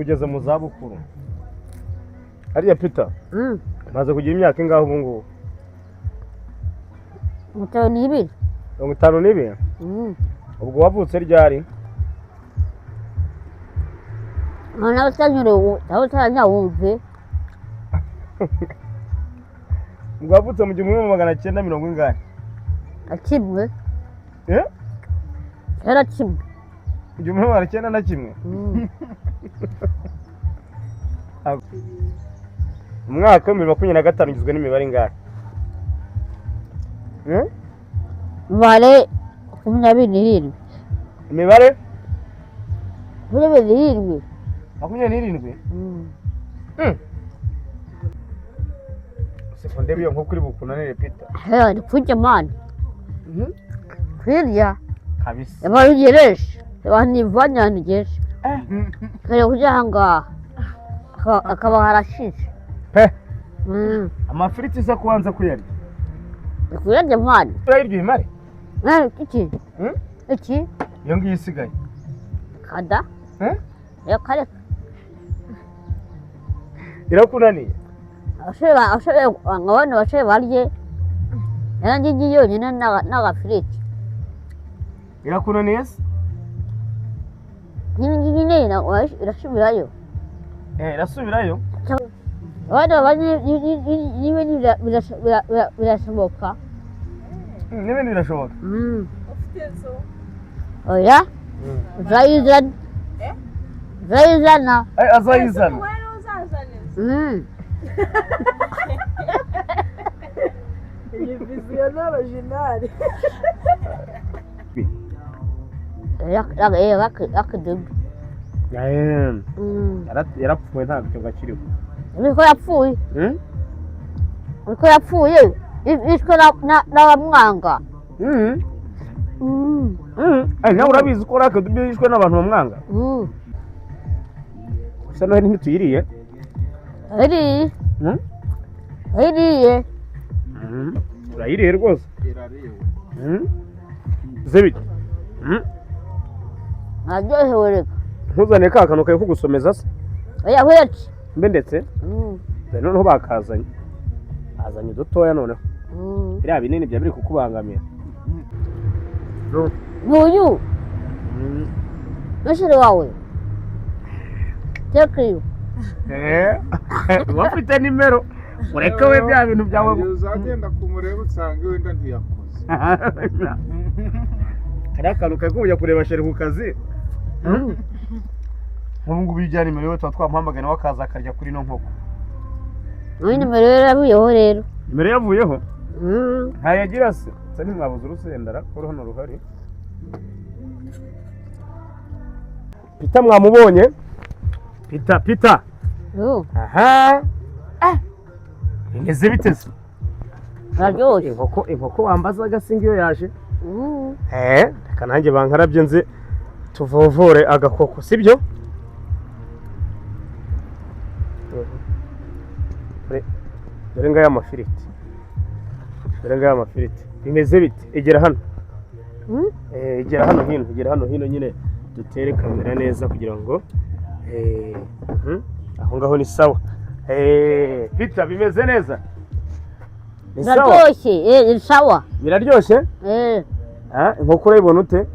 Ugeze mu zabukuru hariya, Peter? Maze kugira imyaka ingahe ubu ngubu? 52. 52? Ubwo wavutse ryari? Nawe utanyure, nawe utanyawumve. Ubwo wavutse mu 1900 mirongo ingahe? Na kimwe. Eh? 91. 1901? Umwaka wa 2025 ugizwe n'imibare ingahe? Eh? Imibare 27. Imibare? 27. 27? Siko ndeba iyo nkoko uri bukunanire, Peter. Hewe, ni kurya mani. Kwirya. Kabisa. Abantu ugereje, abantu nivanye ahantu ugereje kare kurya ahangaha akaba harashize. Pe. Amafiriti se kubanza kuyarya? Ni kuyarya mani. Urayirya uyimare? Iki? Iki? Iyo ngiyo isigaye. Kada. Eh? Reka reka. Irakunaniye? Abasore ngo abana basore barye, nanjye ngiye yonyine n'agafiriti. Irakunaniye se? Nyine nyine irasubirayo. Eh, irasubirayo. Abana barye n'ibindi birashoboka. N'ibindi birashoboka. Ufite inzu? Oya, uzayizana. Eh? Uzayizana. Ay, azayizana. Umugore niwe uzazana inzu? Iyi viziyo ni original. Akadubu. Eh, yarapfuye, ntabwo gakiriho. Niko yapfuye. Niko yapfuye, yishwe n'abamwanga. Ay, nawe urabizi ko Lucky Dube yishwe n'abantu bamwanga. Gusa Noheli ntituyiriye. Ayiriye. Ayiriye. Urayiriye rwose. Irariwe. Zebite. Araryohewe reka. Ntuzane ka kantu kawe ko gusomeza se. Oya, huretse. Mbe ndetse. Dore noneho bakazanye. Bazanye udutoya noneho. Biriya binini byaba biri kukubangamira. N'uyu n'ushiri wawe tekiriyo. Eh, bafite nimero. Ureke we bya bintu byawe. Igihe uzagenda kumureba usanga wenda ntiyakoze. Kariya kantu kari kujya kureba sheri ku kazi. Nk'ubu ngubu iyo ujyana nimero we tuba twamuhamagaye, nawe akaza akarya kuri ino nkoko. N'uyu nimero rero yavuyeho rero. Nimero yavuyeho? Ntayagira se? Se ntimwabuze urusenda ko hano ruhari? Peter mwamubonye? Peter, Peter. Aha. Bimeze bite se? Araryoshye. Inkoko wambazaga se ngiyo yaje? Eh, reka nanjye bankarabye nze tuvovore agakoko, sibyo? Dore ngaya amafiriti. Dore ngaya amafiriti. Bimeze bite? Egera hano. Eh, egera hano hino, egera hano hino nyine dutere kamera neza kugira ngo aho ngaho ni sawa. Eh, Peter, bimeze neza? Ni sawa? Biraryoshye, ni sawa. Biraryoshye? Eh. Ah, inkoko urayibona ute?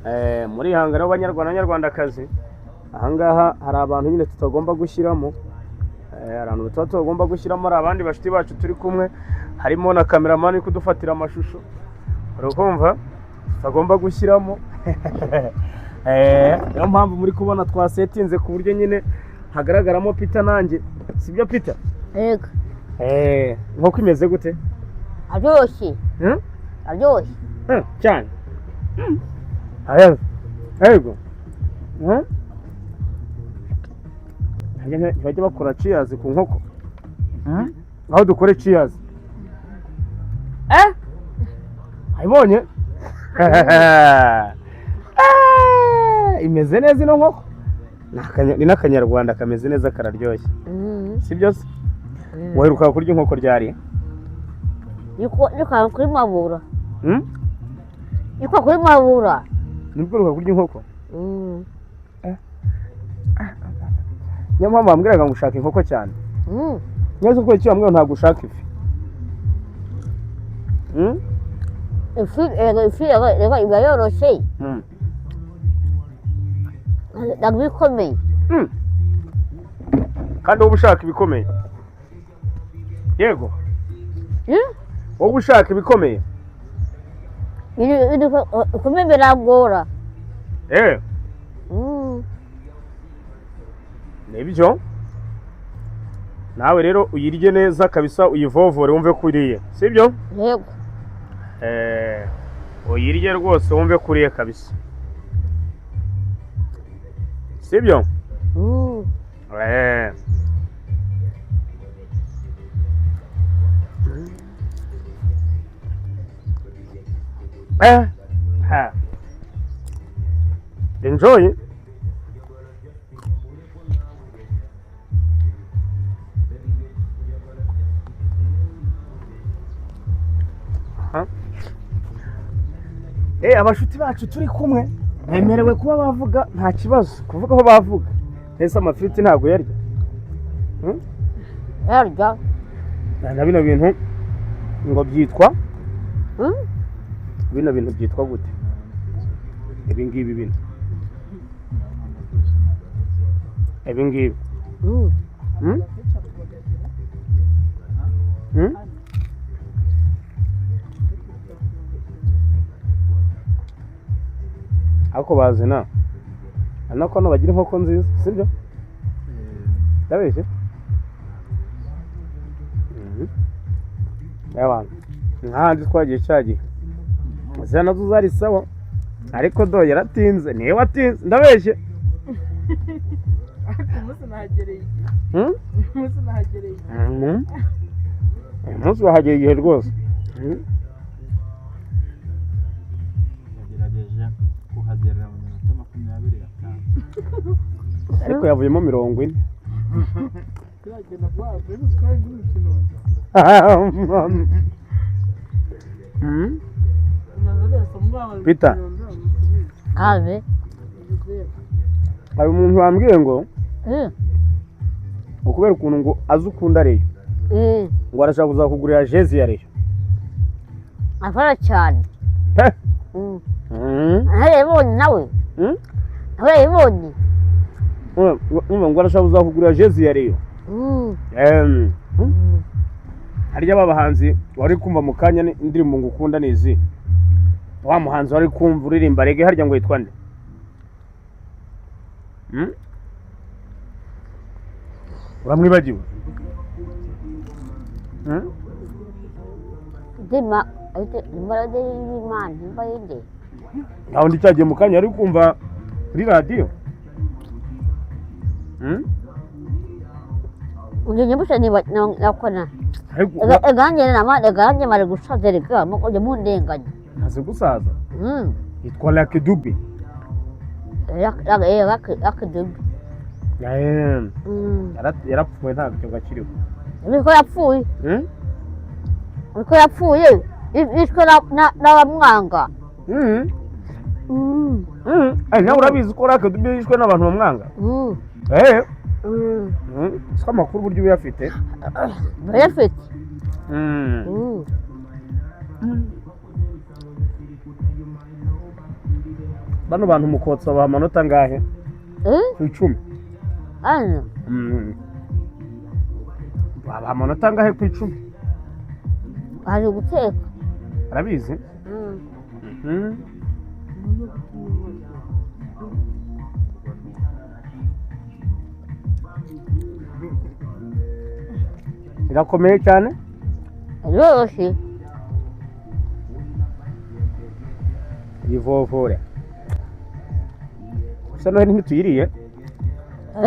Eh, muri ihangano b'Abanyarwanda n'Abanyarwandakazi, ahangaha hari abantu nyine tutagomba gushyiramo. Eh, hari abantu tuba tutagomba gushyiramo, hari abandi bashuti bacu turi kumwe, harimo na kameramani uri kudufatira amashusho. Urakumva? Tutagomba gushyiramo. Eh, niyo mpamvu muri kubona twasetinze ku buryo nyine hagaragaramo Peter nanjye. Sibyo, Peter? Yego. Eh, inkoko imeze gute? Aryoshye. Hmm? Aryoshye. Cyane. Aya. Yego. Ntibajya bakora cheers ku nkoko? Aho dukore cheers. Eh? Ayibonye? Eh, imeze neza ino nkoko. Ni n'akanyarwanda kameze neza, kararyoshye. Sibyo se? Waheruka kurya inkoko ryari? Niko kuri Mabura. Niko kuri Mabura. Nibwo uheruka kurya inkoko? Niyo mpamvu bambwiraga ngo ushaka inkoko cyane. Neza uko icyo bambwira, ntabwo ushaka ifi. Ifi erega, ifi erega iba yoroshye. Ntabwo iba ikomeye. Kandi wowe ushaka ibikomeye, yego? Wowe ushaka ibikomeye. Ibintu bikomeye biragora. Nibyo, nawe rero uyirye neza kabisa, uyivovore wumve ko uriye, sibyo? Yego. Uyirye rwose wumve ko uriye kabisa, sibyo? Mm. Ha. Enjoy. Aha. Abashuti bacu turi kumwe bemerewe kuba bavuga, nta kibazo kuvuga aho bavuga. Ese amafiriti ntabwo yarya? Yarya. Na bino bintu ngo byitwa bino bintu byitwa gute? Ibi ngibi bino, ibi ngibi. Hmm? Ariko bazina nako hano bagira inkoko nziza, sibyo? Ndabeshye? Mhm. Y'abantu nk'ahandi twagiye cyagiye, ziriya nazo zari sawa, ariko do yaratinze, niwe watinze, ndabeshye? Ariko umunsi nahagereye igihe. Umunsi nahagereye igihe. Mhm. Uyu munsi wahagera igihe rwose. Yagerageje kuhagerera mu minota 25. Ariko yavuyemo 40. Turagenda vuba vuba, twari n'umukino. Peter. Ave. Hari umuntu wambwiye ngo ngo kubera ukuntu ngo azi ukunda Rayon, ngo arashaka kuzakugurira jezi ya Rayon. Afana cyane. Pe. Nawe yabibonye nawe. Nawe yabibonye. Umva, ngo arashaka kuzakugurira jezi ya Rayon. Harya ba bahanzi wari kumva mu kanya indirimbo ngo ukunda ni izi? Wa muhanzi wari kumva uririmba reggae, harya ngo yitwa nde? Uramwibagiwe? Ndima imbaraga y'Imana imba yinde. Ntawe ndi cyagiye mu kanya yari kumva kuri radiyo. Unje nyibusha niba nakona. Ariko Eganjye nama eganjye mari gusaza reka mukoje mundenganya. Ntazi gusaza. Yitwa Lucky Dube. Rak rak rak dubi. Yarapfuye, ntabwo akiriho. Niko yapfuye. Niko yapfuye. Yishwe n'abamwanga. Nawe urabizi ko Lucky Dube yishwe n'abantu bamwanga? Si amakuru uburyo uyafite. Bayafite. Bano bantu mukotsa baha amanota angahe ku 10? Ano. Babaha amanota angahe ku 10? Bazi guteka. Arabizi. Irakomeye cyane. Iroroshye. Yivovore gusa noheli ntituyiriye.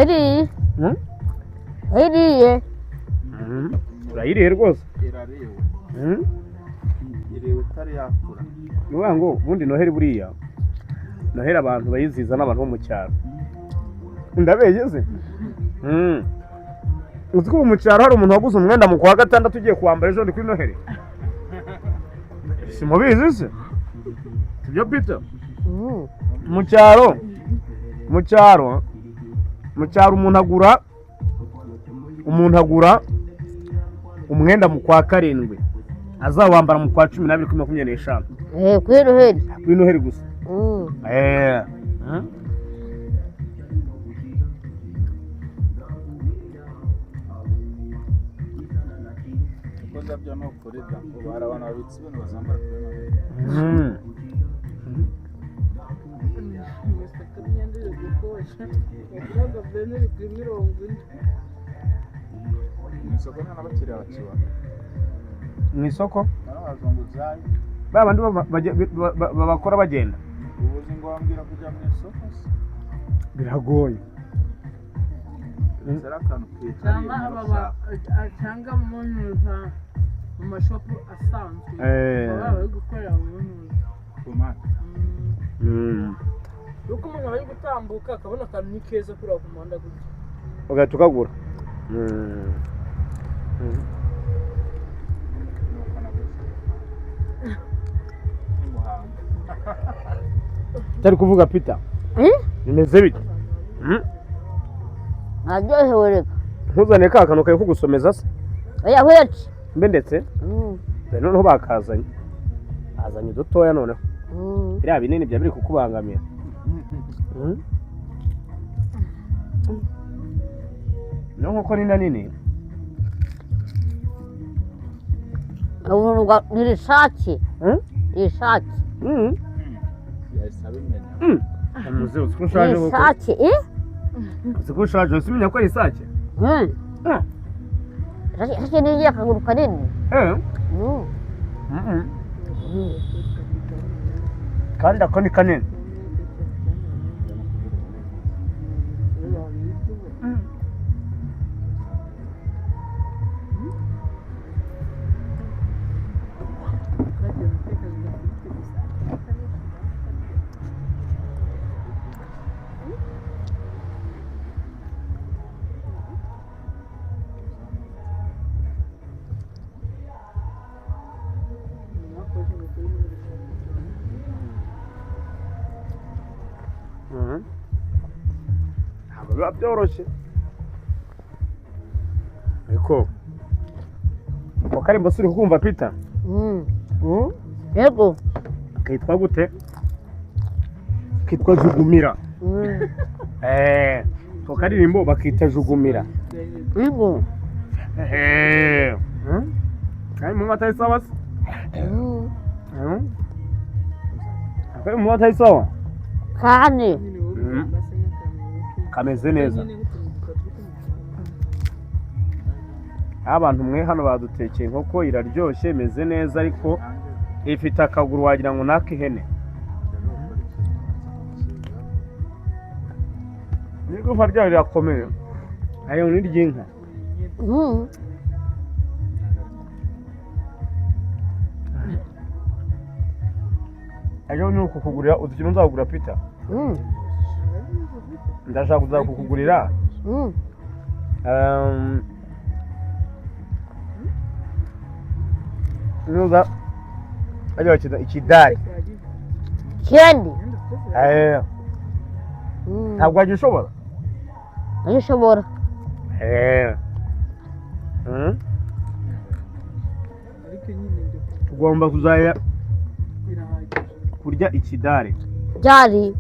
Iriye. Iriye. Turayiriye rwose. Irariwe. Iriwe itari yakura. Ni ukuvuga ngo ubundi noheli, buriya noheli abantu bayizihiza n'abantu bo mu cyaro, ndabeshye se? Uzi ko ubu mu cyaro hari umuntu waguze umwenda mu kwa gatandatu ugiye kuwambara ejo kuri noheli? Simubizi se? Sibyo, Peter? Mm. Mu cyaro umuntu agura Umuntu agura umwenda mu kwa 7 azawambara mu kwa 12 kuri 25. Kuri Noheli. Kuri Noheli gusa. Kuko ndabyo ni ukuri da, ubu hari abantu babitse ibintu bazambara kuri Noheli. Amasaka imyenda iri gukosha baguraga beneri kuri 40. Mu isoko nta n'abakiriya bakibona. Mu isoko n'abazunguzayi. Ba bandi babakora bagenda. Ubuzi ngo wambwira kujya mu isoko se? Biragoye. Ndetse ari akantu kicariye. Cyangwa aba cyangwa mu ntuza mu mashopu asanzwe baba bari gukorera mu ntuza ku mpande. Nuko umuntu aba ari gutambuka akabona akantu ni keza kuriya ku muhanda gutya. Ugahita ukagura. Nuko naguze i Muhanga. Utari kuvuga Peter. Bimeze bite? Naryohewe reka. Ntuzane ka kantu kari kugusomeza se? Oya hweci. Mbe ndetse noneho bakazanye. Bazanye udutoya noneho. Biriya binini bya biri kukubangamira. No nkoko ni na nini. Ubu ni risake. Risake. Yahise abimenya. Umuze uzi ko ushaje koko. Risake. Uzi ko ushaje usimenya ko ari isake? Isake ni igira akaguru kanini. Kandi ako ni kanini. Ntabwo biba byoroshye ariko ako karimbo si uri kukumva Peter? Yego. Kitwa gute? Kitwa Jugumira. Ako karirimbo bakita Jugumira. Yego. Kandi mu mata isawa se? Kandi mu mata isawa? Kandi Kameze neza. Abantu mwe hano badutekeye inkoko iraryoshye imeze neza ariko ifite akaguru wagira ngo naka ihene. N'igufa ryayo rirakomeye. Ayo ni iry'inka. Ayo ni ukukugurira udukino nzagura Peter. Ndashaka kuzakukugurira. Nuza ajya bakita ikidari. Kindi. Ntabwo wajya ushobora? Ndagishobora. Tugomba kuzajya kurya ikidari. Byari.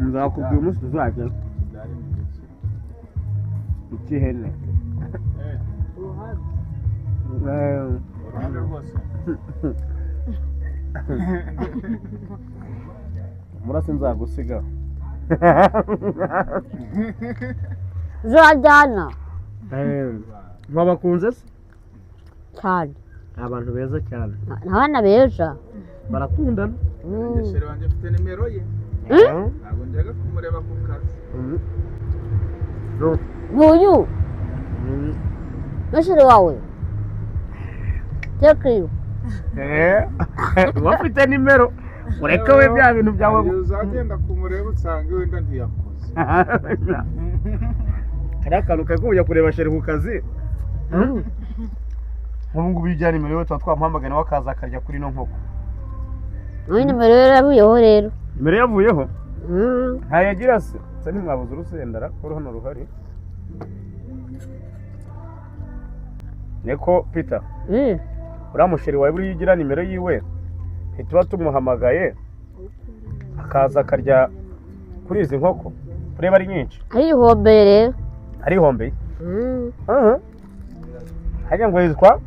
Nzakubwira umunsi tuzajya. Ikihene. Uruhande rwose. Murase nzagusiga. Uzajyana. Mwabakunze se? Cyane. Abantu beza cyane. Ni abana beza. Barakundana. Ngeshere wanjye afite nimero ye. Ntabwo njyaga kumureba ku kazi. N'uyu. Ngeshere wawe. Tekriyo. Bafite nimero. Ureke we bya bintu byawe. Uzagenda kumureba usanga wenda ntiyakoze. Kariya kantu kari kujya kureba sheri ku kazi. Nk'ubu ngubu iyo ujyana nimero ye tuba twamuhamagaye nawe akaza akarya kuri ino nkoko. Nawe nimero ye yavuyeho rero. Nimero yavuyeho? Ntayagira se. Se ntimwabuze urusenda ko hano ruhari. Niko Peter, Mm. uriya musheri wawe buriya ugira nimero yiwe, ntituba tumuhamagaye akaza akarya kuri izi nkoko, ureba ari nyinshi? Arihombeye rero. Arihombeye. Mm. Mhm. Harya ngo yitwa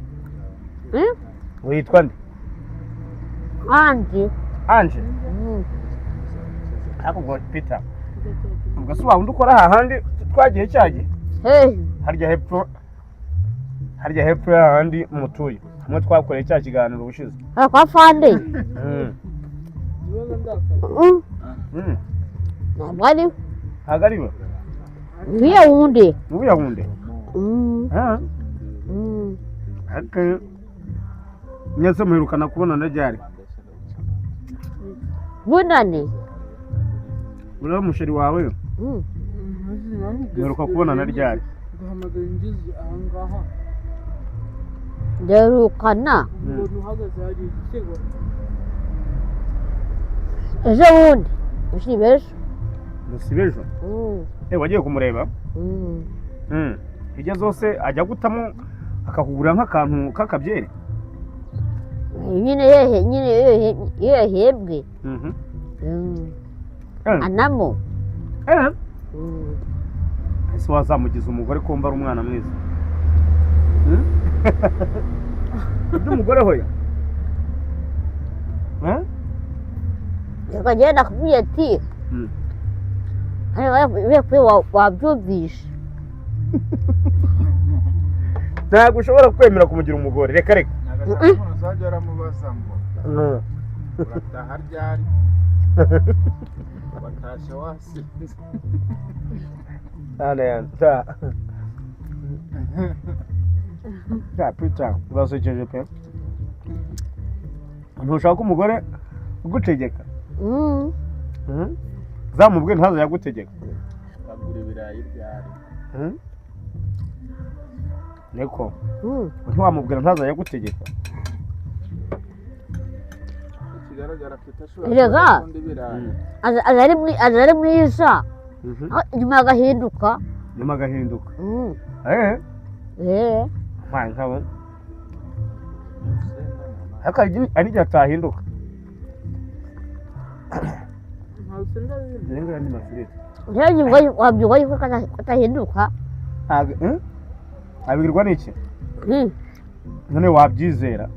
Mm? ngo yitwa nde? Ange. Anje? Mm. Ariko ubwo Peter, ubwo si wa wundi ukora hahandi twagiye cyagiye? Hey. Harya hepfo, harya hepfo y'ahandi mutuye, hamwe twakoreye cya kiganiro ubushize. Ah, kwa fande. Mm. Ndibona ndakaye. Mm. Mm. Ntabwo ari Ntabwo ari we? Uriya wundi. Ni uriya wundi. Mm. Ah. Mm. Ariko mwese muherukana kubonana ryari? Bunane. Uriya musheri wawe Mm. muheruka kubonana ryari? Guhamagara ingizi ahangaha. Nderukana. Umuntu uhagaze hari igitego. Ejo bundi. Ushibe ejo. Musibe ejo? Mm. Eh, wagiye kumureba? Mm. Mm. Hirya zose ajya gutamo akakugurira nk'akantu k'akabyeri? Nyine yehe, nyine yehe, yehebwe. Mhm. Mm. Eh. Anamo. Eh. Mm. Ese wazamugiza umugore ko wumva ari umwana mwiza? Hmm? Iby'umugore hoya? Eh? Reka njyewe nakubwiye ati Mm. hano wabyumvishe. Ntabwo ushobora kwemera kumugira umugore, reka reka. Nagashaka umuntu uzajya aramubaza ngo urataha ryari, watashye wasinze. Nta nta. Ya Peter, urasekeje pe. Ntushaka umugore ugutegeka? Mm. Mhm. Zamubwe ntaza yagutegeka. Bagura ibirayi ryari? Mhm. Niko. Mm. Ntiwamubwira ntaza yagutegeka. Ikigaragara Peter ashobora Erega. kuba akunda ibirayi. Aza ari mwiza. Mhm. Aho nyuma agahinduka. Nyuma agahinduka. Mm. Eh, Eh. nta nkabo. Ariko hari n'igihe atahinduka. Nta rusenda rurimo. Dore ngaya ni mafiriti. Njyewe wabyumva yuko katahinduka. Ntabwo eh? Abibwirwa n'iki? Mm. None wabyizera?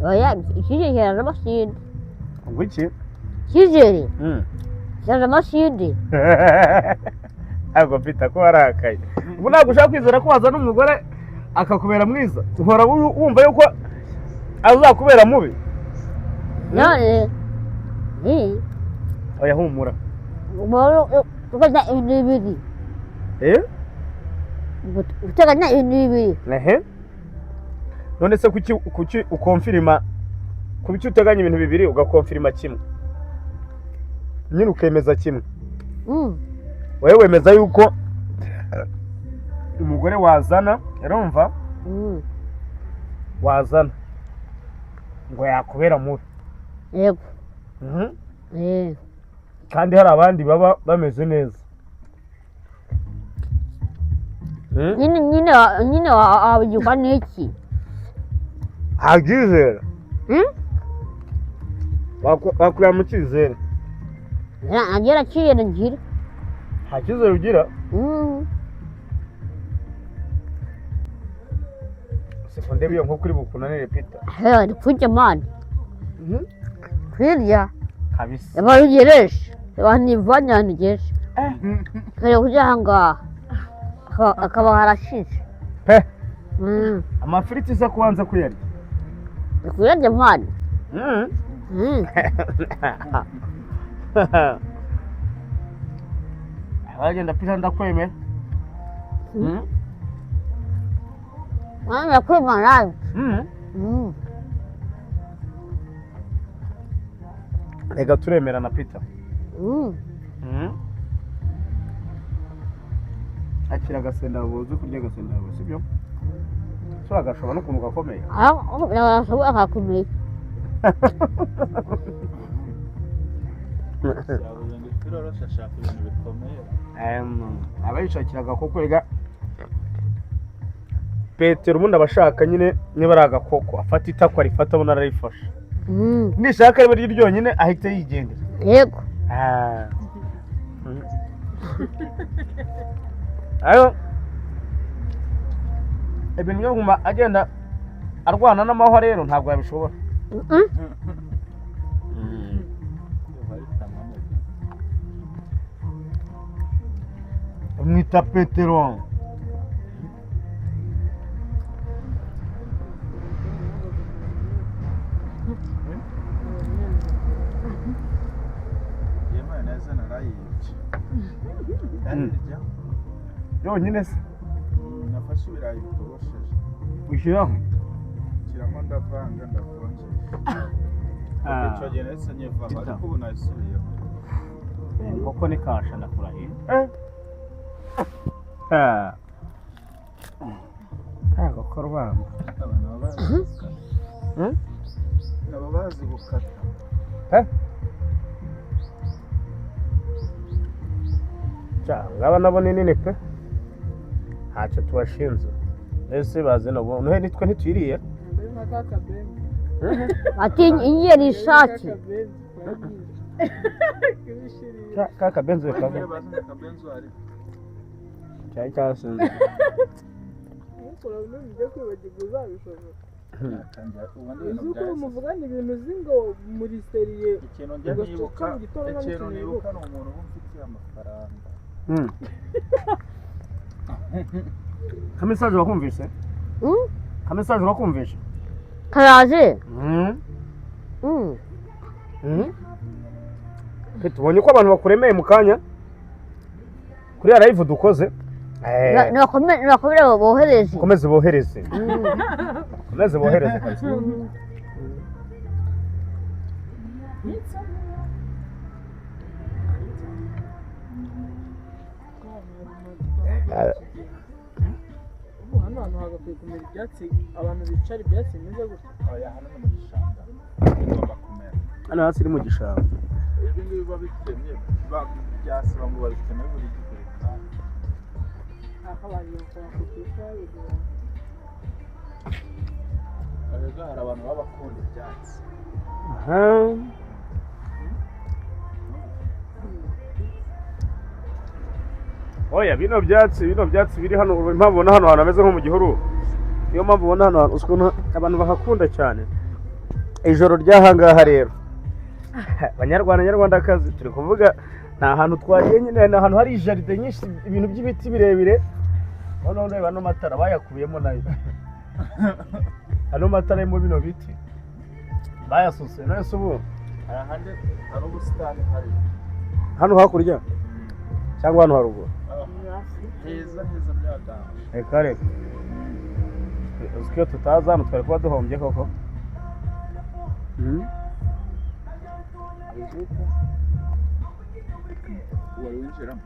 Oya, icyizere kiraza amasinde. Ngo iki? Icyizere Mm. kiraza amasinde. Ntabwo mfite ko warakaye. Ubu ntabwo ushaka kwizera ko wazana umugore akakubera mwiza. Uhora wumva yuko azakubera mubi. None. Mm. Oya humura. Umuntu uteganya ibintu bibiri. Eh? Uteganya ibintu bibiri. Ehe. None se kuki ukonfirima, kuki uteganya ibintu bibiri ugakonfirima kimwe? Nyine ukemeza kimwe. Mm. Wowe wemeza yuko umugore wazana, urumva? Mm. Wazana ngo yakubera mubi. Yego. Mhm. Eh. Kandi hari abandi baba bameze neza. Hmm? Nyine wabyumva n'iki? Ntabyizera. Mm? Wakurira mu cyizere. Nanjye naciye ngira. Nta cyizere ugira? Mm. Siko ndebe iyo nkoko uri bukunanire Peter. Hewe, ndi kurya mani. Mhm. Kwirya. Kabisa. Abarugereje. Banivanye ahantu ngeje. Kare kurya aha ngaha. Akaba harashize. Pe. Mm. Amafiriti uza kubanza kuyarya. Ndi kuyarya mani. Mhm. Mm. Abagenda Peter ndakwemera. Mhm. Mwana ndakwima nawe. Mhm. Mm. Reka turemerana Peter. Mm. Mhm. Akira agasenda uzi kurya agasenda sibyo? Sura agashobora n'ukuntu gakomeye. Aho arashobora akakumenya. Yavuze ngo ifi iroroshye ashaka ibintu bikomeye. Aba yishakira agakoko rega. Petero ubundi aba ashaka nyine niba ari agakoko afata itako arifata abona ararifashe. Nishaka riba ryo ryonyine ahita yigendera. Yego. Ah. Ayo ibintu byo kuguma agenda arwana n'amahwa rero ntabwo yabishobora. Mwita Petero. Iyi mayoneze narayibye, ndayirya. Yonyine se? Nafashe ibirayi bitorosheje. Ushyiraho. Nshyiramo, ndavanga, ndakonjesha. Icyo gihe nahise nyivaho, ariko ubu nayisubiyeho. Inkoko ni kasha, ndakurahiye. Ntabwo ko rubamba. Abantu baba bazi gukata. Baba bazi gukata. Ngaba nabo ni nini pe, ntacyo tubashinze ese bazi nabo nohe nitwe ntituyiriye. Mbere nka ka kabenzi. Ati igiye ni ishati. Ka kabenzi twagiye. Kibishiriye. Ka kabenzi Niyo kaga bazi ngo akabenzi hari. Cyari cyasinze. Ntukora bimwe bijya kwibagirwa uzabishobora. Natangira ubundi ibintu Uzi uko byahise. muvugana ibintu uzi ngo muri seriye. Ikintu njya Ubwo nibuka, mu gitondo nta ikintu n'ikintu nibuka ni umuntu uba umfitiye amafaranga. Ka message wakumvise? Ka message wakumvise? Karaje. Pe, tubonye ko abantu bakuremeye mu kanya kuri ya live dukoze. Nibakomere bohereze. Komeze bohereze, komeze bohereze kabisa. Ubu hano hantu hagakwiye kumera ibyatsi, abantu bicara ibyatsi bimeze gutya. Oya, hano ni mu gishanga, bigomba kumera. Hano hasi ni mu gishanga. Ibi ngibi biba bitemye, byasaba ngo babiteme buri gihe kandi. Akabaye bakora bigora. Erega hari abantu baba bakunda ibyatsi. Aha. Oya, bino byatsi biri hano, ubu impamvu ubona hano hantu hameze nko mu gihuru, niyo mpamvu ubona hano hantu uzi ukuntu abantu bahakunda cyane. Ijoro ry'ahangaha rero, banyarwanda nyarwandakazi, turi kuvuga ni ahantu twagiye nyine, ni ahantu hari jardin nyinshi, ibintu by'ibiti birebire. Noneho reba ano matara bayakubiyemo nayo, ano matara yo mu bino biti bayasutse none se ubu. Hari ahandi hari ubusitani hari. Hano hakurya cyangwa hano haruguru? Heza heza byaganje. Reka reka, uzi ko iyo tutaza hano twari kuba duhombye koko. Uzi ko wari winjiramo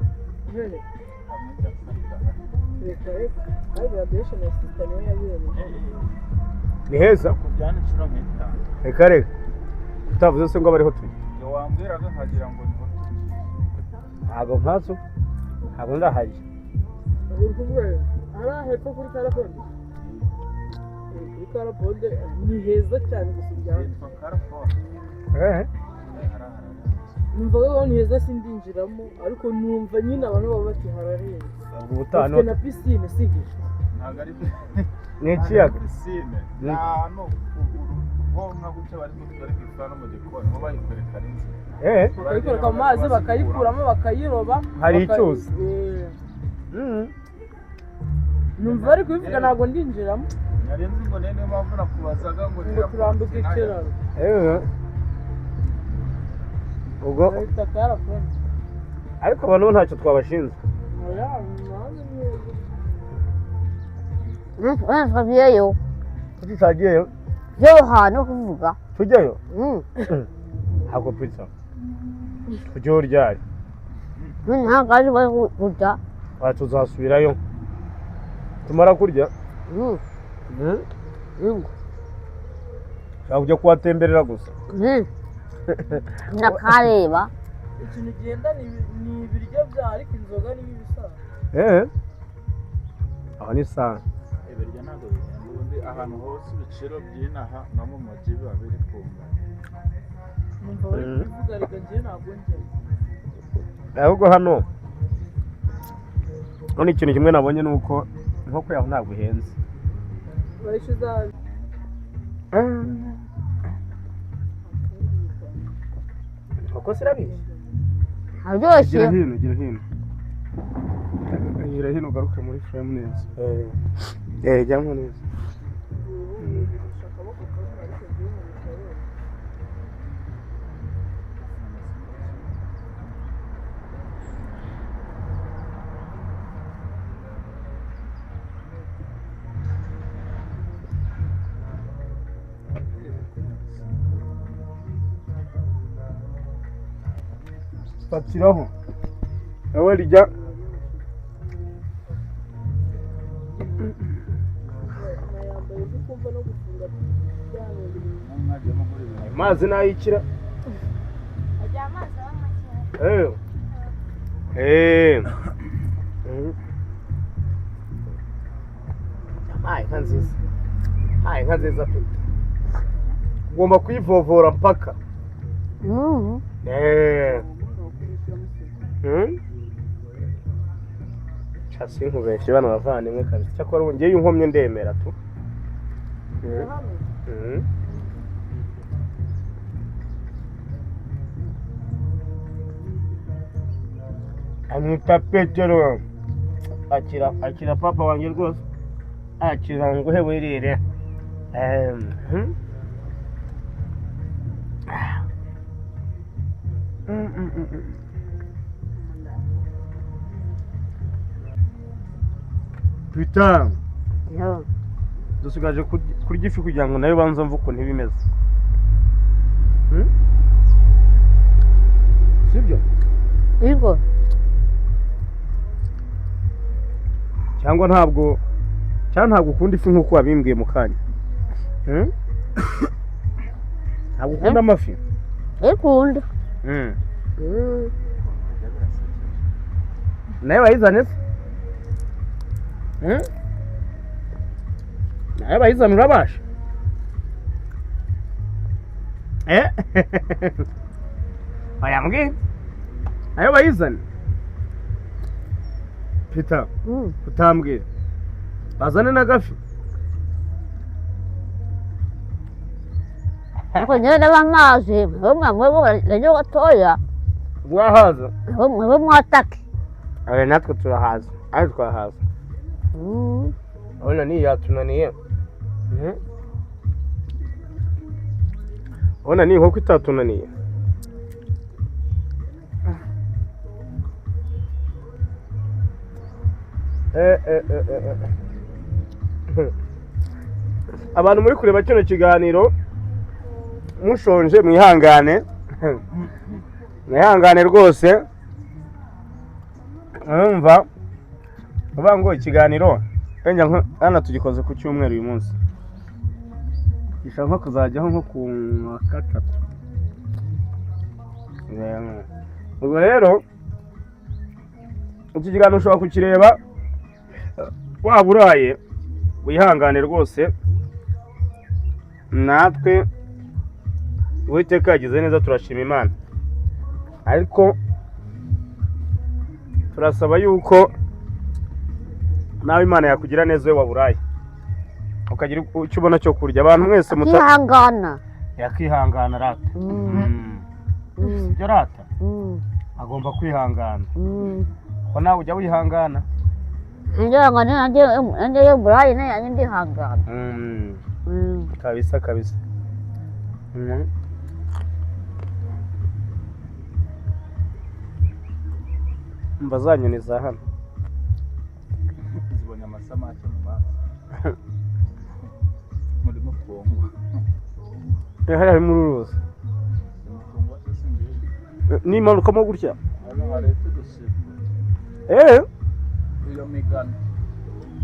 Hehe, hamwe Jackson gahari. Reka reka, kandi graduation ya sister niwe yabereye. Ni heza. Kubyana inshuro nk'itanu. Reka reka, utavuze se ngo abe ariho turi? Iyo wambwiraga nkagira ngo niho turi. Ntabwo nkazo, ntabwo ndahajya. Uri kuvuga ari hepfo kuri Karaponde? Kuri Karaponde ni heza cyane gusa ujyana. Hitwa Carrefour. Eh. Hari ahararenze. Numvaga ko ni heza, sindinjiramo, ariko numva nyine abantu baba bati hararenze. Ubwo ubutaha Bafite na piscine sibyo? Ntabwo ari Ni ikiyaga. Piscine ni ahantu ho nka gutya bari kwifura no mu gikoni ho bayikwereka n'inzira. Bakayikoreka mu mazi, bakayikuramo, bakayiroba. Hari icyuzi. Numva bari kubivuga, ntabwo ndinjiramo. Nari nzi ngo niyo mpamvu nakubazaga ngo Ngo turambuke ikiraro. Ubwo Bahita Karaponde. Ariko abantu bo ntacyo twabashinze. Oya, umuhanda ni heza. Twagiyeyo. Kuki utagiyeyo? Yewe, hantu kuvuga. Tujyayo? Ntabwo pizza tujyeyo ryari? Ntabwo ari bari kurya. Aha tuzasubirayo tumara kurya. Yego. Ushaka kujya kuhatemberera gusa? Ndakareba. Ikintu ugenda ni ibiryo bya, ariko inzoga ni ibisanzwe. Eh, aho ni sawa. Ibiryo ntabwo bihenda, ubundi ahantu hose ibiciro by'inaha no mu mujyi biba biri kungana. Numva bari kubivuga, reka njye ntabwo njyayo. Ahubwo hano none ikintu kimwe nabonye ni uko inkoko yaho ntabwo ihenze. Bayishyuza. Inkoko zirabishye. Aryoshye. Gira hino, gira hino, gira hino, ugaruke muri frame neza. Eh, jyamo neza. Akaboko kamwe, ariko njyewe nkoresha yose. Fatiraho nawe rijya. Nayambaye ndi kumva no gufunga byananiye. Mwagiye mugura ibintu. Ayo mazi nayikira. Ajya amazi aba make. Eh. Eh. Hayi, inka nziza. Hayi, inka nziza pe. Ugomba kuyivovora mpaka. Eh. Chasi nkubeshye bano bavandimwe kabisa. Cyakora ubu ngewe inkomye ndemera tu. Amwita Petero. Akira, akira papa wanjye rwose. Akira nguhe wirire. Putain, Yo. dusigaje kurya ifi kugira ngo nayo banze mve ukuntu iba imeze. Sibyo? Yego. Cyangwa ntabwo, cyangwa ntabwo ukunda ifi nk'uko wabimbwiye mu kanya. Ntabwo ukunda amafi? Ikunda. Nayo bayizane se? Nayo bayizane, urabasha? Eh? Oya mbwira. Nayo bayizane. Peter, utambwira. Bazane n'agafi. Ariko njyewe ndaba amazi, mwebwe mwebwe rero gatoya. Wahaza. Mwebwe mwebwe mwatake. Oya, natwe turahaza. Ariko twahaza. Urabona niyi yatunaniye. Urabona ni inkoko itatunaniye. Eh, eh, eh, eh, eh. Abantu muri kureba kino kiganiro mushonje, mwihangane, mwihangane rwose. Urumva uvuga ngo ikiganiro wenda hano tugikoze ku cyumweru, uyu munsi gishobora nko kuzajyaho nko ku wa gatatu. Ubwo rero iki kiganiro ushobora kukireba waba uraye, wihangane rwose. Natwe Uwiteka yagize neza, turashima Imana, ariko turasaba yuko nawe Imana yakugira neza iyo waburaye ukagira icyo ubona cyo kurya. Abantu mwese muta Akihangana. Yakihangana rata. Sibyo rata? Agomba kwihangana. Ko nawe ujya wihangana? Ndihangana nanjye, nanjye yo burayi nanjye ndihangana. Kabisa kabisa. Mba za nyoni za hano. Zibonye amasamake mu mazi murimo kungwa. Hariya harimo uruzi. Mukungwa se simbizi. Nimanukamo gutya. Hano hari udusibo. Eh, Iyo migano.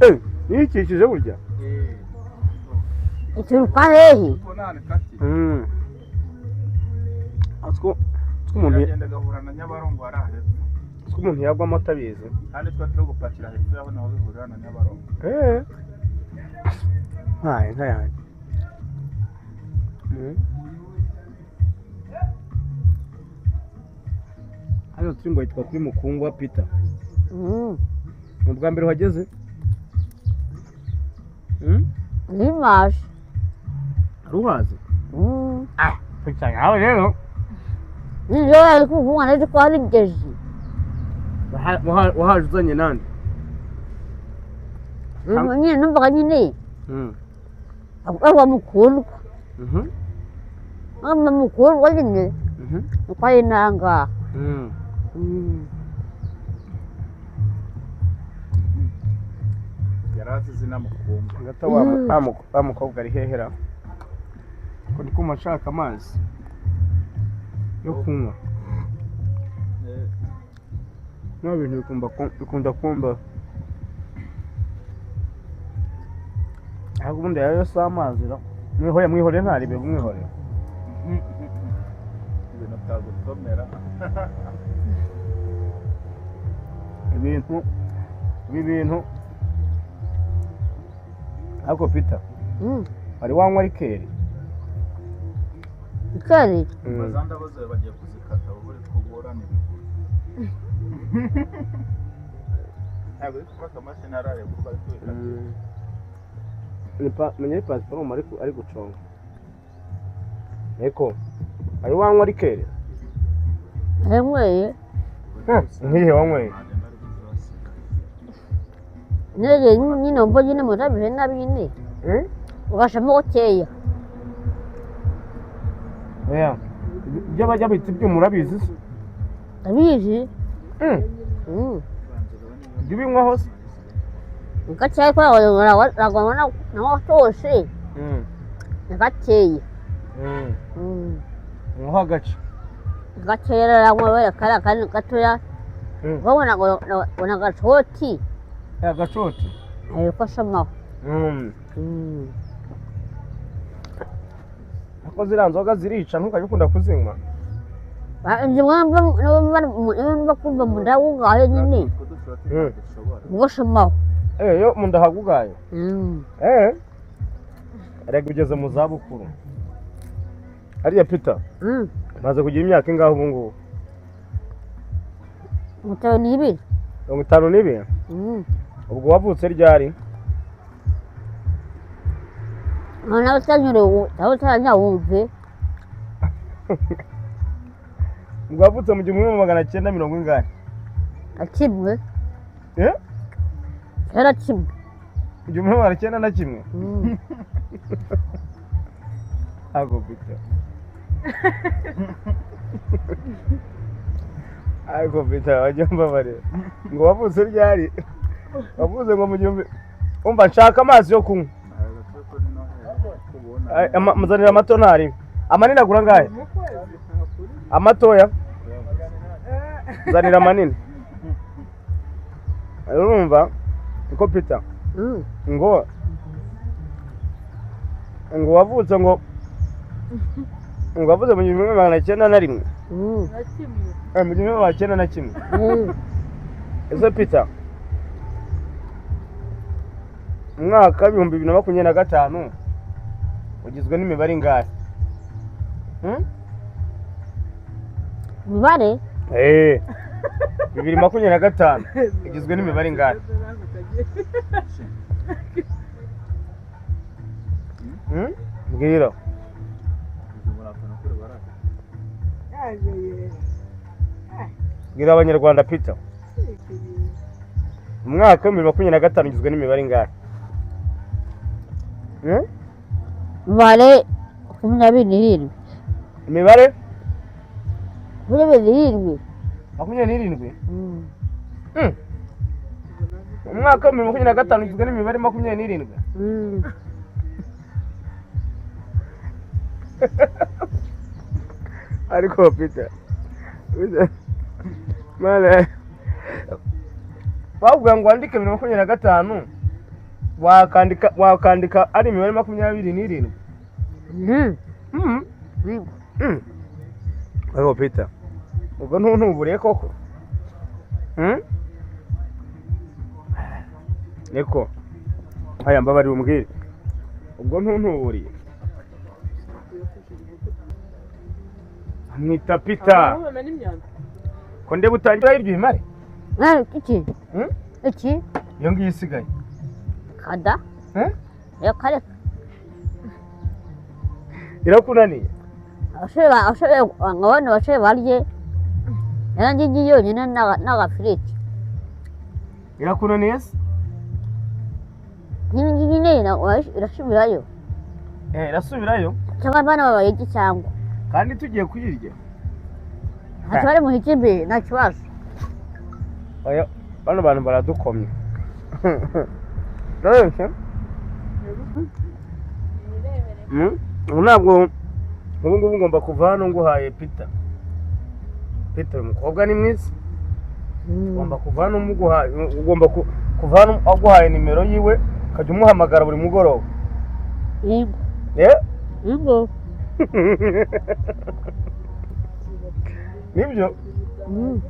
eh, niyikikije burya. Eh. Ituruka hehe? Ubona ahantu ikatiye. Atwo umuntu Iragenda igahura na Nyabarongo hariya hepfo. atwo umuntu yagwamo atabizi. Kandi twa turi gupakira hepfo yaho naho bihurira na Nyabarongo. Eh. Nkaye nkayanjye. Hano turi ngo yitwa kuri Mukungwa Peter. Ni ubwa mbere uhageze? Nimaje. Wari uhazi? Peter nawe rero. Nijoro ari kuvuga neza ko hari imigezi. Wahaje uzanye nande? Nyine numvaga nyine avuga mukundwa. Mama mukundwa nyine uko ari nangaha. Yari azi izina Mukundwa. Ngata wa mukobwa ari hehera ko ndi kumva nshaka amazi yo kunywa. Nta bintu bikunda kumba, ariko ubundi yayo si amazi ra. Mwihore, mwihore, ntaribe, mwihore. Ibintu utagutomera. Ibintu, ibi bintu. Ariko Peter, wari wanywa liqueur? Ikari. Za ndabo zawe bagiye kuzikata, wowe uri kuburana ibiguru. Ntabwo uri kuba akamashini araye kuba ari kubikata. Ni menya ari pasiparumu ari guconga. Eko wari wanywa liqueur? Yanyweye. Nkihe wanyweye? Nagenda ari kuzibasiga. Nege nyine wumva nyine mutabije nabi nyine. Ugashamo gakeya. Oya, ibyo bajya bita ibyuma urabizi se? Ndabizi. Jya ubinywaho se? Gakeya kubera ntabwo nanywa twose. Ni gakeya. Nywaho agace. Gakeya rero kariya kandi gatoya. Ubona ngo agashoti. Agashoti. Ariko asomaho. Ariko ziriya nzoga zirica, ntukajya ukunda kuzinywa. Nimba kumva mu nda wugaye nyine. Utwo dushoti ntadushobora. Ugasomaho. Eh, yo mu nda hagugaye. Eh, erega ugeze mu zabukuru hariya, Peter. Maze kugira imyaka ingahe ubu ngubu? 52. 52? Ubwo wavutse ryari? Nawe utanyure nawe utaranyawumve. Ubwo wavutse mu 1900 mirongo ingahe? Na kimwe. Eh? Kera kimwe. 1901? Ntabwo Peter, ariko Peter wajya mbabarira, ngo wavutse ryari? Wavuze ngo mu gihumbi. Umva, nshaka amazi yo kunywa. Ay, muzanira amato ntari amanini. Agura angahe amatoya? Nzanira manini. Urumva niko Peter, ngo wavutse ngo wavutse mu 1901. Na kimwe. Eh, mu 1901. Ese Peter, umwaka w'2025 ugizwe n'imibare ingahe? Hmm? Imibare? Eh, 2025 igizwe n'imibare ingahe? Hmm? Mbwira. Yaje ye. Mbwira Abanyarwanda, Peter, umwaka w'2025 ugizwe n'imibare ingahe? Hmm? Imibare 27. Imibare? 27. 27? Hmm. Umwaka w'2025 ugizwe n'imibare 27? Mm. Ariko Peter, Peter, mane bavuga ngo wandike 2025, wakandika ari imibare 27? Mm. Mm. Ariko Peter, ubwo ntuntuburiye koko? Hmm? Niko aya, mbabarira umbwire. Ubwo ntuntuburiye. Amwita Peter. Aho bamena imyanda. Ko ndeba utangira iryo imare? Iki? Hmm? Iki? Iyo ngiyo isigaye. Kada. Eh? Reka reka. Irakunaniye? Abasore abasore ngo bano basore barye. Nanjye ngiye yonyine n'agafiriti. Irakunaniye se? Nyine nyine irasubirayo. Eh, irasubirayo. Cyangwa abana babayege cyangwa. Kandi tugiye kuyirya. Ntacyo bari muhike imbere nta kibazo. Oya, bano bantu baradukomye. Urabeshya? Mm? Ubu ntabwo ubu ngubu ngomba kuva hano nguhaye Peter. Peter uyu mukobwa ni mwiza. Ugomba kuva hano umuguhaye, ugomba kuva hano aguhaye nimero yiwe ukajya umuhamagara buri mugoroba. Yego. Eh? Yego. Nibyo? Mm.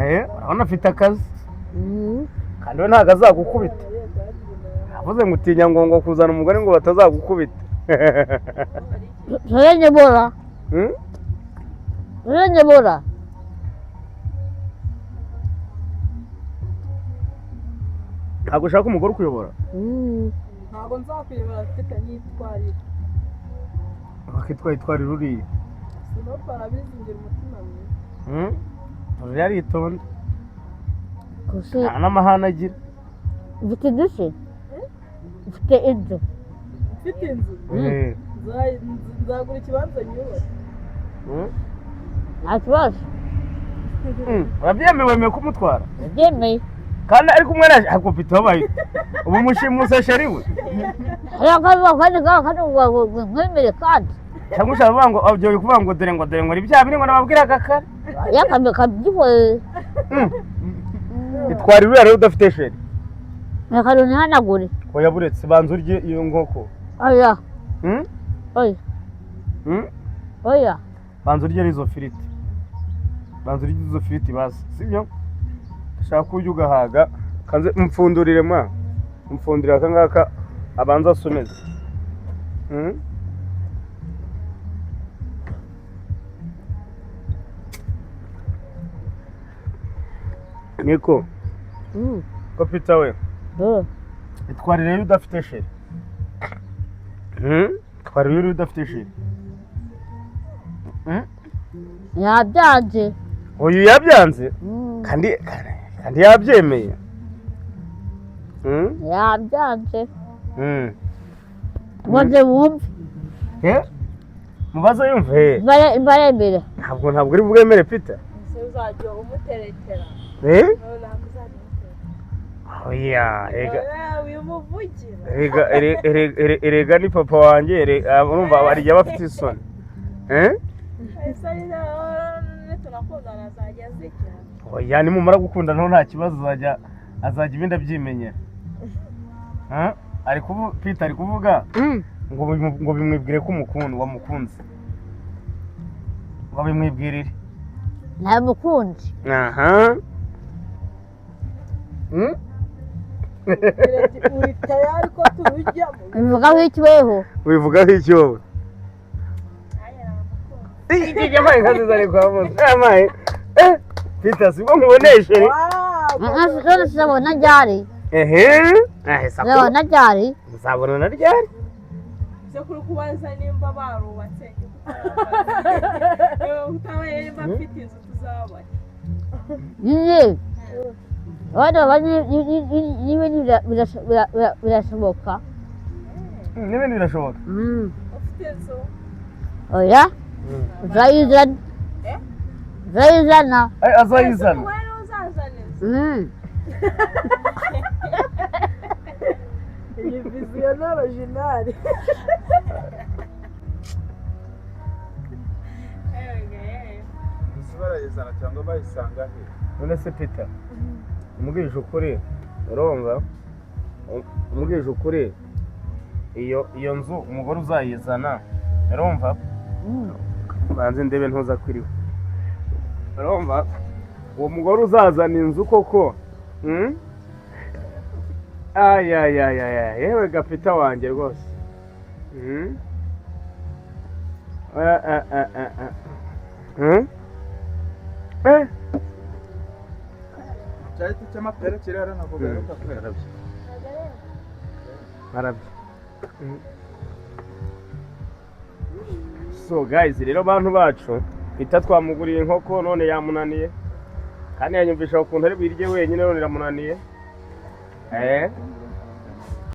Eh, urabona afite akazi. Mm. Kandi we ntabwo azagukubita. Avuze ngo utinya ngo kuzana umugore ngo batazagukubita. Turenyebora. Hmm? Turenyebora. Ntabwo ushaka umugore ukuyobora? Mm. Ntabwo nzakuyobora mfite nyitwarire. Bakitwaye itwara ruriya. Sinopa arabizi ngira umutima mwiza. Hmm? Ruriya aritonda. Kusi Nta n'amahane agira. ufite inzu se? Ufite inzu. Mfite inzu. Eh. Nzagura ikibanza nyubake. Hmm? Nta kibazo. Hmm. Urabyemeye wemeye kumutwara? Ndabyemeye. Kandi ari kumwe na ariko Peter wabaye ubu mushimusa sheri we. Hariya kandi kandi ngo nkwemere kandi. Cyangwa ushaka kuvuga ngo ugiye kuvuga ngo dore ngo dore ngo ni bya bindi ngo nababwiraga kare. Yakambe kabyihorere. Hmm. Itwara ruriya rero udafite sheri. Reka runihanagure. Oya buretse banza urye iyo nkoko. Oya. Hmm? Oya. Hmm? Oya. Banza urye n'izo firiti. Banza urye izo firiti basi, sibyo? Ushaka kurya ugahaga, kanze mfundurire mwa. Mfundurire aka ngaka abanza asomeze. Hmm? Niko, Mm. ko Peter we, Mm. itwarire rero udafite sheri. Hmm? Itwarire rero udafite sheri. Hmm? Yabyanze. Uyu yabyanze? Mm. Kandi yabyemeye. Hmm? Yabyanze. Hmm. Maze wumve. Eh? Mubaze yumve. Mbaremere. Ntabwo uri bwemere Peter. Ese uzajya umuterekera. Eh? Ntabwo uzajya umuterekera. Oya, erega Oya, wimuvugira. erega erega ni papa wanjye, urumva arya bafite isoni. Eh? Ese nitunakundana azajya azikira. Oya, nimumara gukundana nta kibazo azajya ibindi abyimenyera. Ha? Ari kuvuga Peter ari kuvuga ngo bimwibwire ko umukunda wamukunze. Ngo bimwibwirire. Ntamukunzi. Aha. Hmm? Uri tayari ko turujyamo. Bivugaho iki weho? Wivugaho iki wowe? Iki yabaye inka nziza ariko wamuze. Yabaye. Eh, Peter sibwo nkuboneshe. Wow! None sinabona ryari. Ehe. Eh, Sinabona ryari. Nzabona na ryari? Byo kuri kubaza nimba barubatse. Utabaye nimba afite inzu tuzabaye. Nyine. Abana bane n'ibindi birashoboka. N'ibindi birashoboka. Ufite inzu. Oya. Nzayizana. Nzayizana. Ay, azayizana. Wowe uzazana inzu. Mm. Iyi viziyo ni orojinari. Ese barayizana cyangwa bayisanga he? None se Peter, umubwije ukuri, urumva? Umubwije ukuri, iyo nzu umugore uzayizana, urumva? Banze ndebe ntuza kwiriwe. Urumva? Uwo mugore uzazana inzu koko? Hmm? Ay ay ay ay ay, yewe gapita wanjye rwose. Eh, eh, eh, eh, eh. Eh. Cya giti cy'amapera kiri hariya ntabwo gaheruka kwera. Arabye. So guys, rero bantu bacu, Peter twamuguriye inkoko none yamunaniye, kandi yanyumvisha ukuntu ari buyirye wenyine, none iramunaniye.